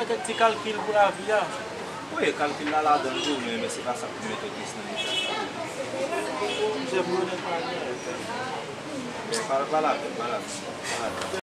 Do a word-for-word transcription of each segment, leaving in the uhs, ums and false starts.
Fè ti kalkil pou lavi a. Wi, kalkil la ladan l tou, men, men se pa sa k pou mete w plis nan eta sa. Misye pwone pa gen. Men pa, pa lapenn, pa lapenn, pa lapenn.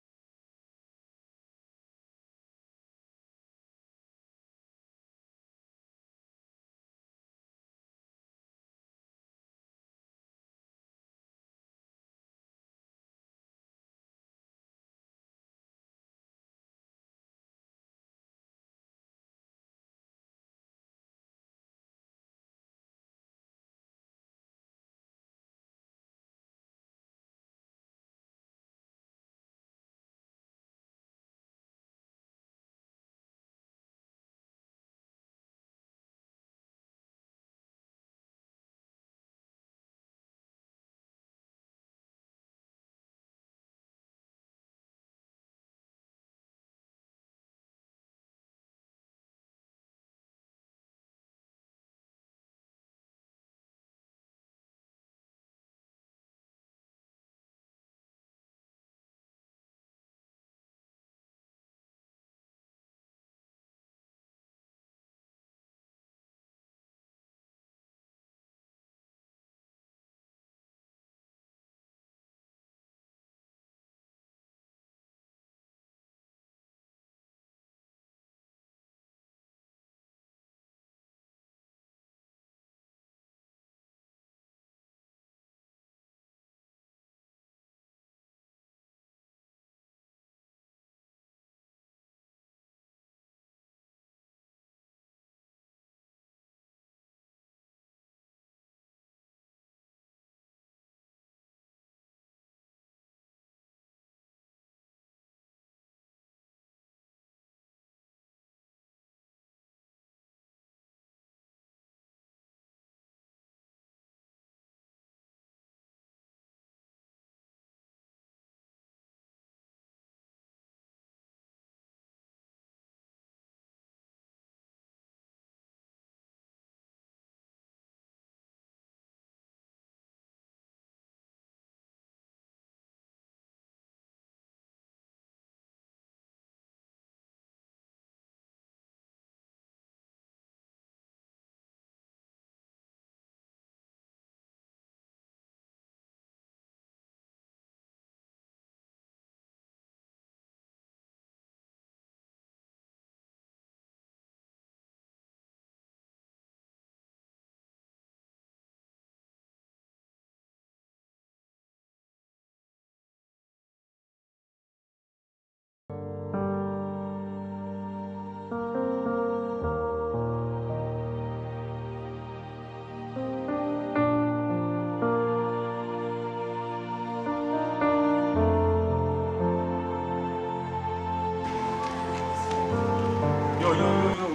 Yo, yo, yo, yo.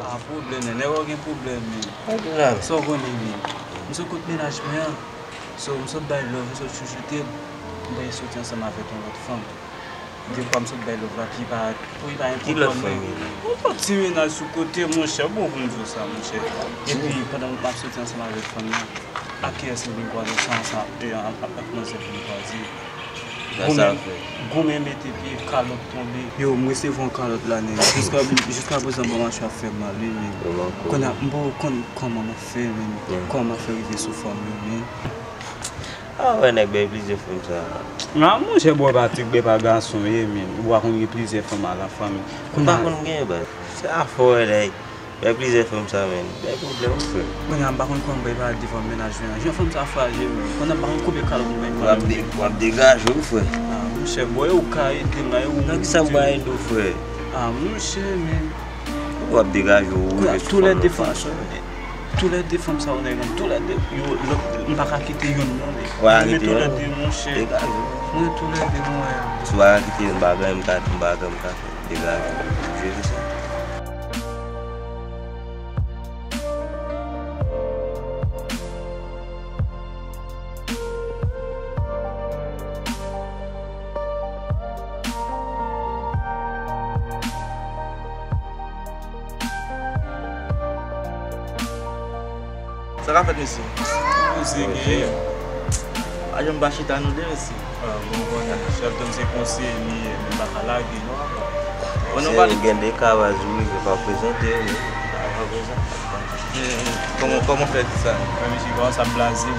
Ah, pwoblèm, nèg ou gen pwoblèm, men. Pa grav. Sa w konnen, men. M sot kot mennaj mwen an. So, m sot bay love, m sot chouchoute l. M bay soti ansanm avèk yon lòt fanm. Gen fwa m sot bay love la, ki pa, pou li pa enpòtan. Ki lòt fanm li ye? Yon lòt ti mennaj sou kote, monchè, bon pou m di w sa, monchè. Epi, pandan m ap soti ansanm avèk fanm nan, ak kiyès m vin kwaze sa, sa, e, ak, ak, ak manzè pou m kwaze. Sa, sa fè. Goumen, goumen mete pye, kalòt tonbe. Yo, m resevwa yon kalòt la, nèg. Jiska, jiska prezan, bon, machè ap fè m mal, wi, men. Kounye a, m poko konn kòman m ap fè, men. Kòman m ap fè rive sou fanm yo, men. Ah, wè, nèg bay plizyè fanm sa. Nan, monchè, bò pa tèt, bè pa gason ye, men. Ou pa konn gen plizyè fanm a la fanmi. M pa konn gen, baz. Se afè w wè, nèg. Bay plizyè fanm sa, men. Bay pwoblèm, frè. Kounye a, m pa konn kòman bay pa devan mennaj mwen an. Jan fanm sa frajil, men. Kounye a, m pa konn konbyen kalòt m bay. W ap de-, w ap degaje w, frè. Ah, monchè, bò, e ou ka ede m la, e ou. Nan kisa m ba ede w, frè? Ah, monchè, men. W ap degaje w, ou rive sou fanm nan. Kounye a, toulède fanm sa, men. Toulède fanm sa yo nèg an, toulède yo, lòt, m pa ka kite youn non, nèg. Ou pa ka kite youn? Toulède, monchè. Degaje w. Mwen toulède, mwen. Si w pa ka kite youn, bagay, m ka, m bagay, m ka fè. Degaje w. Jere sa. Sa k ap fèt, mesye? Poze gen. Pa janm pa chita nou de, mesye. Ah, bon, bon, chèf, se konseye li ye, li pa ka lage, non. Bon, nou pale gen de ka, baz, wi, men pa prezante yo, non. Pa prezante. Eh, kòman, kòman fè di sa? Mwen, mesye, kòman sa blaze?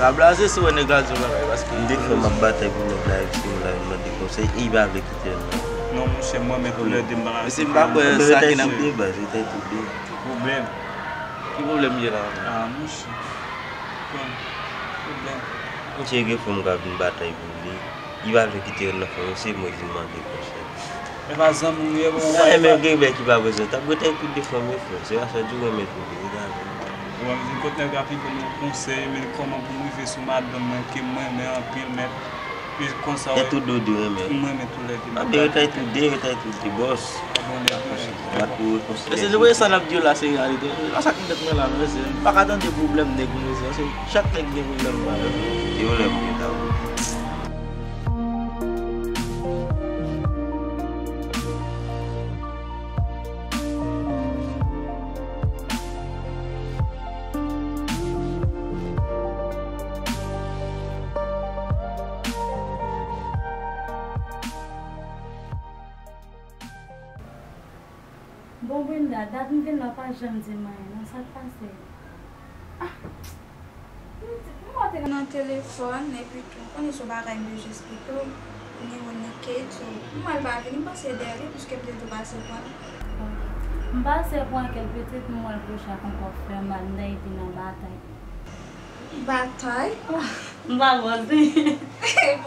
La blaze, si wè nèg la di yon bagay, paske m te fè m ap batay pou nèg la, epi nèg la vin mande konsèy, e li pa vle kite l, non. Non, monchè, mwen, men koulè de m pa. Mesye, m pa kwè sa ki nan. Baz, li te toude. Pwoblèm. Ki pwoblèm ye la? Ah, monchè. Bon, pwoblèm. Monchè, gen fanm k ap vin batay pou li. Li pa vle kite youn nan fanm yo, se mwen ki vin mande konsèy. E pa zanmi w ye, bon, ou pa. Men gen bèk ki pa bezwen t ap retay tout de fanm yo, frè. Se pa sa di w renmen pou li, li ta vle. Bon, m vin kot nèg la pi bon konsèy, men kòman pou m rive sou madanm mwen, ke mwen renmen anpil, men e konsa. E tou de w renmen. M renmen tou lè de. Ah, men retay tou de, retay tou de, bòs. Bat pou rekonsilye. Mesye, nou wè sa n ap di yo la, se reyalite. Se pa sa k nan tèt mwen la, non, mesye. M pa ka tande pwoblèm nèg, non, mesye. Paske chak nèg gen pwoblèm pa yo. Yo lè m gen ta. Bon, Brenda, dat m vin la, w pa janm di m anyen, non, sa k pase? Ah, m di, m wè w te nan telefòn, epi tou, m konnen se yon bagay m bezwen esplike w, ni ou ni Kate, so, m wè l pa vini, m pase dèyè li, piske m te di w pase pran l. M pase pran kèk pitit, m wè l kouche ak yon kòk fè mal, m ta ete nan batay. Batay? M pa poze.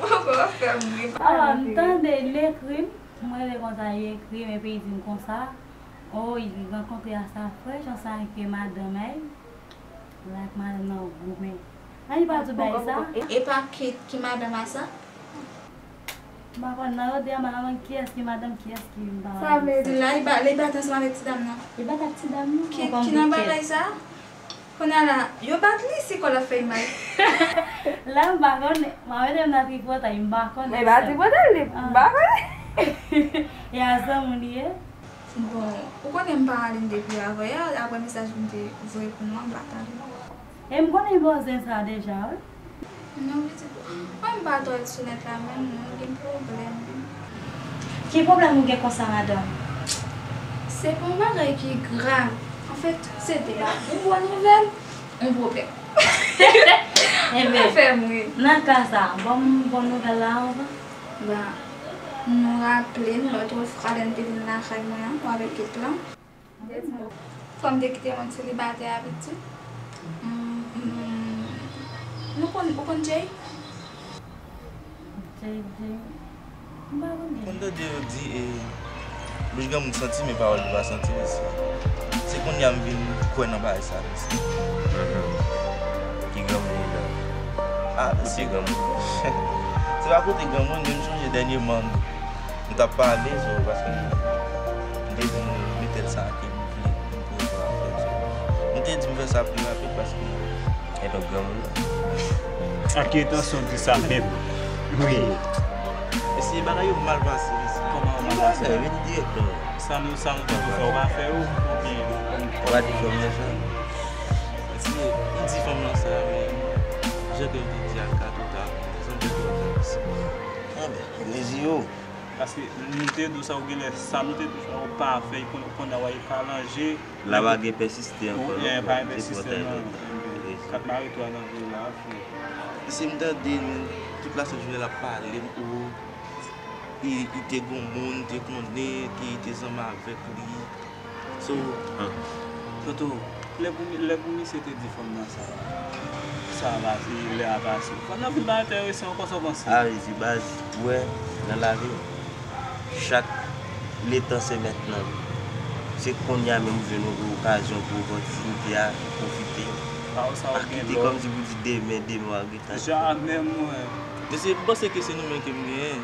Poko fè m ri. Ah, m tande l ekri m. M rele konsa, li ekri m epi li di m konsa, o, li rankontre a sa frè Jan sa ke madanm ay, l ak madanm nan goumen. An, li pa di w bagay sa? E pa Kate ki madanm a sa? M pa konn, nan yo de a, m pa konn kiyès ki madanm, kiyès ki, m pa konn. Sa vle di la, li ba-, li bat ansanm avèk ti dam nan? Li bat ak ti dam nan? Kate ki nan bagay sa? Kounye a la, yo bat li, se kò l ap fè l mal. La, m pa konnen. M ap mete m nan tripotay, m pa konnen. Men pa tripotay li, m pa konnen. E a zanmi w li ye? Bon, ou konnen m pa ale depi avanyè, apre mesaj m te voye pou nou an, m pa t ale. E m konnen bòzen sa deja, wi. Non, pitit, mwen m pa twò ret sou nèt la menm, non, m gen pwoblèm, wi. Ki pwoblèm ou gen konsa, madanm? Se pa yon bagay ki grav. Anfèt, se de la, yon bon nouvèl, yon pwoblèm. Enben, nan ka sa, ban m bon nouvèl la anvan. Ba, nou raple n lòt fwa lè n te vin lakay mwen an, ou avèk Kate lan. Fò m te kite yon selibatè a pitit. Mm, mm. Nou konn, ou konn Jay? Jay, Jay. M pa konn Jay. Konn tande yo di, e, bouch granmoun santi, men pawòl li pa santi, mesye. Se kounye a m vin kwè nan bagay sa, mesye. Mhm. Ki granmoun li la? Ah, mesye. Kote granmoun? Se pa kote granmoun, men m chonje dènyèman. Nou t ap pale, so, paske m te di nou met tèt sa ke m vle, m pou yo fè afè, so. M te di m fè sa pi rapid paske. E donk, granmoun nan. Ak ki entansyon w di sa menm? Wi. Mesye, bagay yo mal pase, mesye. Kòman yo mal pase? Vin dirèk, non. Sa nou, sa nou te fè, w pa fè yo, oubyen. Ou pa di fanm nan sa? Mesye, m di fanm nan sa, men jan ke m te di a Kato ta, se yon bèl bagay, mesye. Anben, rezi yo. Paske nou te di w sa, ou genlè sa nou te di w sa, ou pa fè, kounye a w al kalanje. La pa gen pèsiste ankò, non. Pa gen pèsiste, non. Kat mare twa nan vil la, frè. Mesye, m tande nou, tout lasent jounen l ap pale m pou, li, li te gon moun, te konnen, ki te zanmi avèk li. So, tonton, lè pou, lè pou misye te di fanm nan sa, sa va, lè a pase. Fanm nan vin pa enterese ankò, sa w panse? A, li di baz, ou wè, nan lavi, chak letan se mentnan. Se kounye a menm ou jwenn yon okazyon pou opòtinite a, ou pwofite. Pa kite kòmsi pou di demen, demen w ap gentan. Jamè mwen. Mesye, m panse ke se nou menm ke m genyen.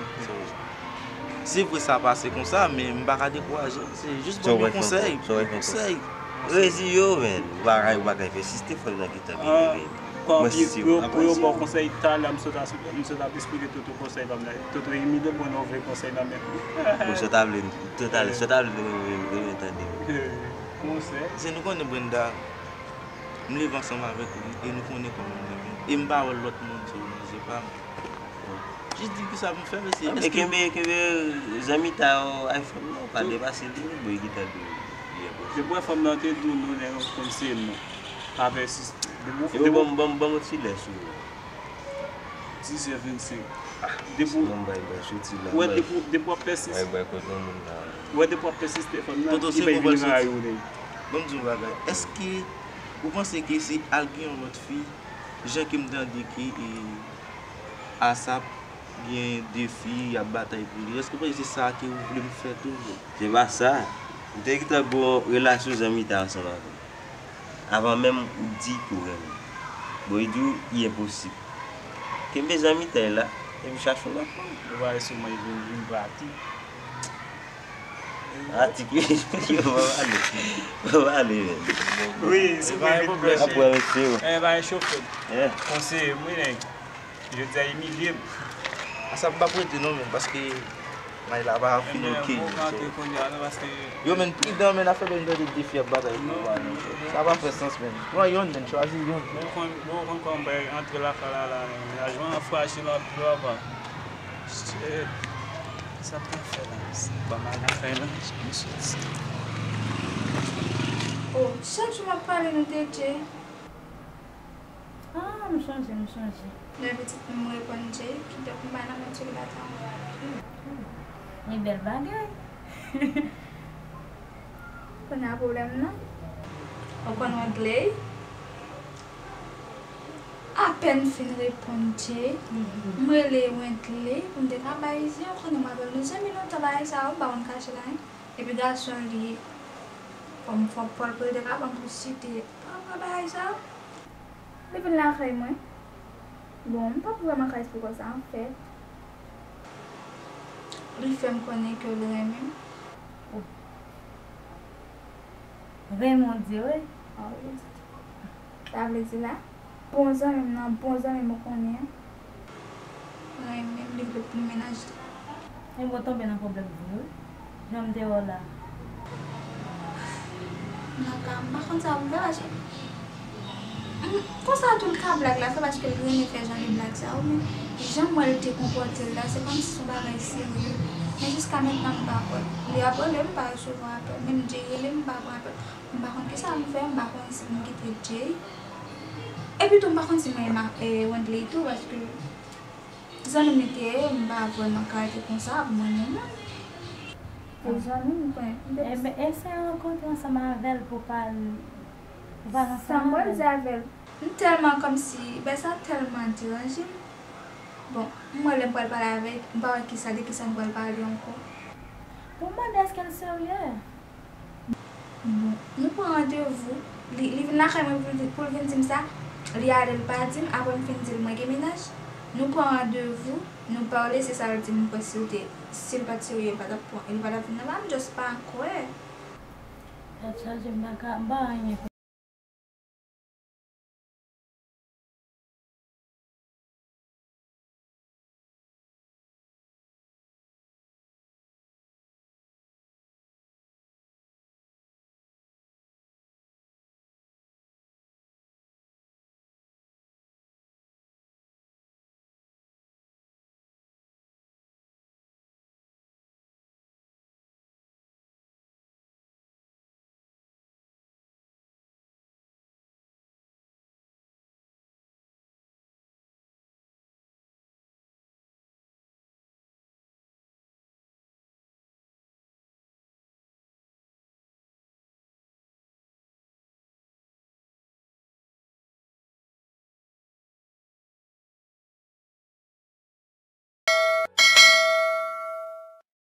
Se vre sa pase konsa, men m pa ka dekouraje. Se jis ban m yon konsèy. Konsèy. Rezi yo, men. Ou pa ka, ou pa ka fè siste, fò nan gentan vini. Mwen si pou yo ba w konsèy, talè m sot ap, m sot ap esplike Toto konsèy pa m la. Toto imilye pou nou vle konsèy nan men. Bon, sa w ta vle, sa w ta vle, sa w ta vle, mwen, mwen, mwen tande. Konsèy? Se nou konnen Brenda. M leve ansanm avèk li e nou konnen kòman m leve. E m pa wè lòt moun sou nan je pa m. Jis di kisa pou m fè, mesye. Èske kenbe, kenbe zanmi ta yo ak fanm nan, pa depase li, wi, bòy ki ta di w li enposib. Depi w wè fanm nan te di w non, nèg, kòm se non. Pa pèsiste. Depi w, depi w, ban m, ban m, ban m yon ti lè sou dizè vennsenk. Depi w, wè, depi w, depi w ap pèsiste. Wè, depi w ap pèsiste, fanm nan ki bay vin rayi w, nèg. Ban m di w yon bagay. Èske ou panse ke si al gen yon lòt fi, jan ke m tande ke, e, ASAP gen de fi, y ap batay pou li, èske w panse se sa ke ou vle m fè tou, vre? Se pa sa. M te gentan gen yon relasyon zanmitay ansanm avè l. Avan menm ou di ke w renmen. Bon, li di w li enposib. Kenbe zanmitay la, epi chache yon lòt moun. Ou pa sou mwen vin, vin pratik. Pratik, wi. Yo, pa pale. Pa pale, men. Wi, se pa yon pwoblèm. Apre, mesye yo. Eh, pa yon chofè. Konseye m, wi, nèg. Jodi a imilye m. A sa m p ap rete non, men, paske may la pa fin oke. Ebyen, bon, m antre kounye a non, paske yo, men, pridan, men, afè bèl tande de fi ap batay pou ou a, non. Sa pa fè sans, men. Pran yonn, men, chwazi yonn. Bon, konn, bon, konn kòman bay antre lakay la, la, men. Lajman an fraji la, anpil, papa. Shit. Sa m ta fè la, mesye? Ban m al lakay la, m soti. Oh, chak jou m ap pale nou de Jay. Ah, m chonje, m chonje. Lè pitit mwen reponn Jay, kidonk m pa nan mond selibata ankò. E bèl bagay. Kounye a pwoblèm nan. Ou konn Wentley? Apèn fin reponn Jay, m rele Wentley pou m te ka bay je, ou konnen m avè l nou zanmi lontan bagay sa yo, m pa konn kache l anyen. Epi gason li, fò m, fò m pòl pou l te ka ban m pou site. Pa pran bagay sa. Li vin lakay mwen. Bon, m p ap vrèman ka esplike w sa, anfèt. Li fè m konnen ke l renmen m. Oh. Renmen w di, wi. Ah, wi. Sa vle di la? Bon zanmi m nan, bon zanmi m ou konnen an. Renmen m, li vle pou m mennaj li. Ebyen, w tonbe nan pwoblèm vre, wi. Jan m te wè w la. Nan ka, m pa konn sa pou m fè, paske, m, konsa tou l ka blag la fè, paske l renmen fè jan de blag sa yo, men jan m wè l te konpòte l la, se kòmsi se yon bagay serye. Men jiska mentnan, m pa kwè. Li ap rele m, m pa resevwa apèl. Menm Jay rele m, m pa pran apèl. M pa konn kisa m fè, m pa konn si m kite Jay. Epi tou, m pa konn si mwen renmen, e, Wentley tou, paske zanmi m li te ye, m pa vrèman ka rete konsa, mwen menm. Pou zanmi m, mwen. Ebyen, eseye rankontre ansanm avè l pou pale, pou pale ansanm avè l. Sa m pral di avè l. M tèlman kòmsi, bagay sa tèlman deranje m. Bon, m wè lè m pral pale avè l, m pa wè kisa, de kisa nou pral pale ankò. Pou m mande èske l serye. Bon, nou pran randevou. Li, li vin lakay mwen pou l, pou l vin di m sa. Li ale, l pa di m. Apre m fin di l mwen gen mennaj. Nou pran randevou, nou pale, se sa l di m, m kwè si l te, si l pa t serye, l pa t ap pran, li pa t ap vin nan ba m, just pa kwè. Tèt chaje, m pa ka, m pa anyen.